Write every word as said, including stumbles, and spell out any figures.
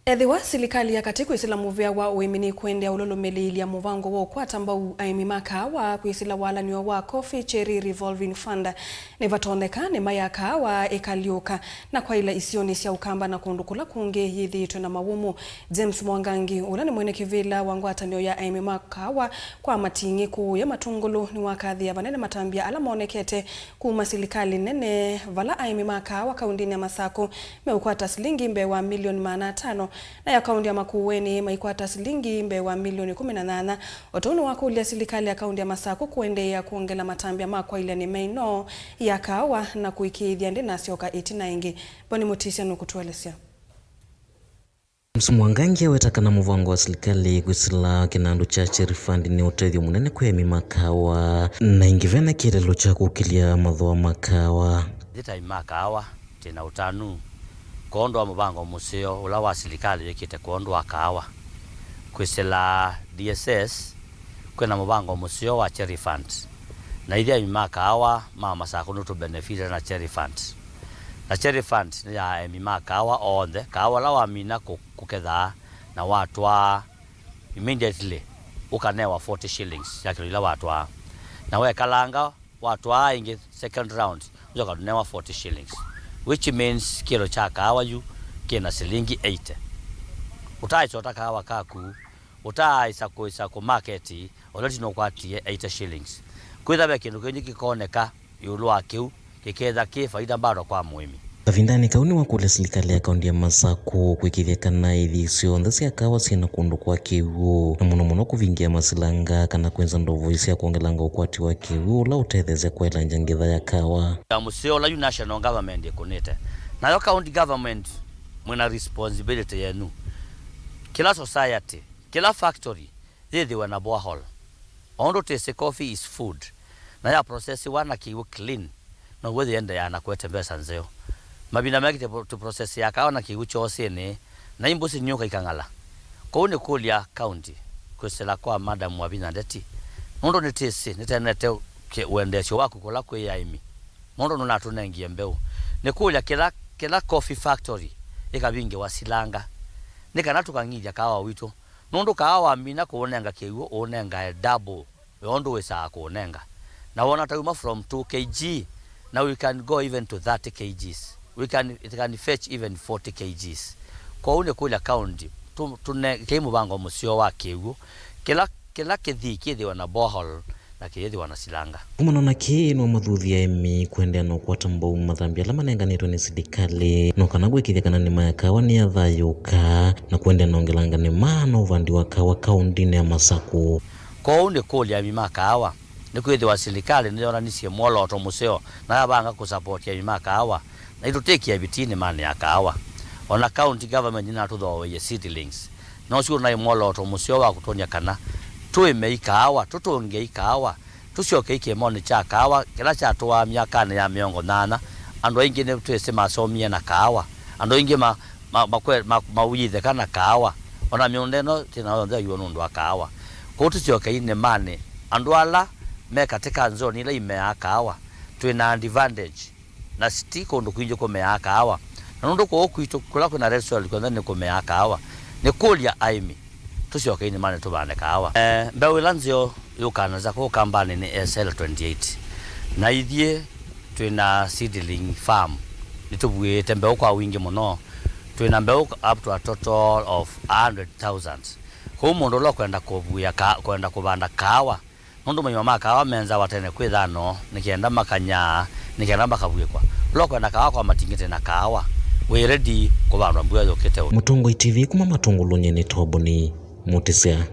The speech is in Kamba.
Ethĩwa silikalĩ ya katĩ kwĩsĩla mũvĩa wa ũĩmi nĩkwendea ũlũlũmĩlĩĩlya mũvango wa ũkwata mbau aĩmi ma kaawa kwĩsĩla walan'yo wa Coffee Cherry Revolving Fund, nĩvatonyeka nĩma ya kaawa ĩkalyũka na kwaĩla isionĩ sya Ũkamba na kũndũ kũla kũngĩ yĩthĩĩtwe na mawũmũ. James Mwangangi, ũla nĩ mwene kĩvĩla wa ngwatanĩo ya aĩmi ma kaawa kwa Mating'ĩ kũũya Matũngũlũ, nĩwakathĩĩa vanene matambya ala monekete kuma silikalĩ nene, vala aĩmi ma kaawa kaũndĩnĩ ya Masakũ meũkwata silingi mbee wa milioni maana atano, nayo kaũndĩ ya Makueni maikwata silingi mbee wa milioni kũmi na nyanya. O ta ũu nĩwakũlya silikalĩ ya kaũndĩ ya Masakũ kũendeea kwongela matambya ma kwaĩlya nĩma ĩno ya kaawa na kũĩkĩĩthya ndĩnasyoka ĩtina ĩngĩ. Boni Mutisya nũkũtũelesya. James Mwangangi aweta kana mũvango wa silikalĩ kwĩsĩla kĩnandũ kya Cherry Fund nĩ ũtethyo mũnene kwĩ aĩmi ma kaawa, na ĩngĩ vena kĩeleelo kya kũkĩlya mathooa ma kaawa. Ithyĩ ta aĩmi ma kaawa, twĩ na ũtanu kwondũ wa mũvango mũseo ũla wa silikalĩ yĩkĩte kwondũ wa kaawa. Kwĩsĩla D S S, kwĩ na mũvango mũseo wa Cherry Fund, na ithyĩ aĩmi ma kaawa ma Masakũ nĩtũbenefitĩte na Cherry Fund. Na Cherry Fund nĩ ya aĩmi ma kaawa onthe, kaawa ũla wamina kũ-, kũkethaa na watwaa immediately, ũkanewa forty shillings ya kĩlo ila watwaa. Na wekalanga, watwaa ĩngĩ second round, ũcoka ũnewa forty shillings, which means kĩlo kya kaawa yu kĩna silingi eighty. Ũtaaĩsa ũta kaawa kaku, ũtaaĩsa kũĩsa kũ market, already nũkwatie eighty shillings. Kwĩtha ve kĩndũ kĩngĩ kĩkoneka ĩũlũ wa kĩu, kĩketha kĩ faida bado kwa mũĩmi. Kavindanĩ kau nĩwakũlya silikalĩ ya kaũndĩ ya Masakũ kwĩkĩĩthya kana ithii syonthe sya kaawa syĩ na kũndũ kwa kĩw'ũ, na mũno mũno kũvingĩa masilanga kana kwĩnza ndovoi sya kwongelanga ũkwati wa kĩw'ũ ũla ũtetheesya kwaĩlangya ngetha ya kaawa. Ya mũseo ũla yu national government ĩkũnĩte, nayo county government mwĩna responsibility yenyu. Kĩla society, kĩla factory yĩthĩwe na borehole. O ũndũ twĩsĩ coffee is food, na ya processiwa na kĩw'ũ clean, now'o yĩendeeaa na kũete mbesa nzeo. Mavinda maingĩ tũ-, tũprocessaa kaawa na kĩw'ũ kyoosĩnĩ, na imbũsĩ niũka ikang'ala. Kwoou nĩkũlya county kwĩsĩla kwa Madam Wavinya Ndeti, nũndũ nĩtwĩsĩ nĩtwenete kĩ-, ũendeesyo waku kũla kwĩ aĩmi, nũndũ nũnatũnengie mbeũ. Nĩkũlya kĩla, kĩla coffee factory ĩkavingĩwa silanga, nĩ kana tũkang'ithya kaawa witũ. Nũndũ kaawa wamina kũũnenga kĩw'ũ, ũũnengae double ya ũndũ wĩsaa kũũnenga. Na wona tauma from two K G, na we can go even to thirty K Gs. We can, it can fetch even forty K Gs. Kwoou nĩkũlya county, tũ-, tũnengei mũvango mũseo wa kĩw'ũ. Kĩla, kĩla kĩthii kĩthĩwe na borehole, na kĩyĩthĩwa na silanga. Kumana na kĩĩ, nĩwamathuthya aĩmi kũendeea na ũkwata mbau mathambya ala manenganĩtwe nĩ silikalĩ, no kana kũĩkĩĩthya kana nĩma ya kaawa nĩyathayũũka, na kũendeea na ongelanga nĩma na ũvandi wa kaawa kaũndĩnĩ ya Masakũ. Kwoou nĩkũlya aĩmi ma kaawa, nĩkwĩthĩwa silikalĩ nĩyonanisye mwolooto mũseo na yavanga kũsapoti aĩmi ma kaawa, na itũtĩkĩa vitii nĩmanĩ ya kaawa. O na county government nĩnatũthooeie seedlings, no syũnaĩ mwolooto mũseo wa kũtwony'a kana tũĩmei kaawa, tũtũngĩei kaawa, tũsyokei kĩmonĩ kya kaawa kĩla kyatũaa myakanĩ ya mĩongo nyanya. Andũ aingĩ nĩtwĩsĩ masomie na kaawa, andũ aingĩ ma, ma, makwe-, ma, mauyĩtheka na kaawa. O na mĩũnda ĩno twĩ nayo yonthe yaiwe nũndũ wa kaawa. Kwoou tũsyokei nĩmanĩ, andũ ala me katĩ ka nzoni ila imeaa kaawa, twĩ na advantage. Na ti kũndũ kwingĩ kũmeaa kaawa. Na nũndũ kũũ kwitũ kũla kwĩna Red Soil kw'onthe nĩkũmeaa kaawa, nĩkũlya aĩmi tũsyokei nĩmanĩ tũvande kaawa. Eh, mbeũ ĩla nzeo yũkaa na nza kũũ Kambanĩ nĩ S L twenty-eight. Na ithyĩ twĩ na seedling farm, nĩtũvuĩte mbeũ kwa wingĩ mũno. Twĩ na mbeũ up to a total of a hundred thousand. Kwoou mũndũ ũla ũkwenda kũvuĩa ka-, kwenda kũvanda kaawa, nũndũ maima ma kaawa menzawa tene kwĩ thano, nĩ kenda makanyaa, nĩ kenda makavuĩkwa. Ũla ũkwenda kaawa kwa Mating'ĩ twĩ na kaawa wĩ ready kũvandwa mbua yũkĩte. Mũtongoi T V kuma Matũngũlũ, nyie nĩ Toboni Mutisya.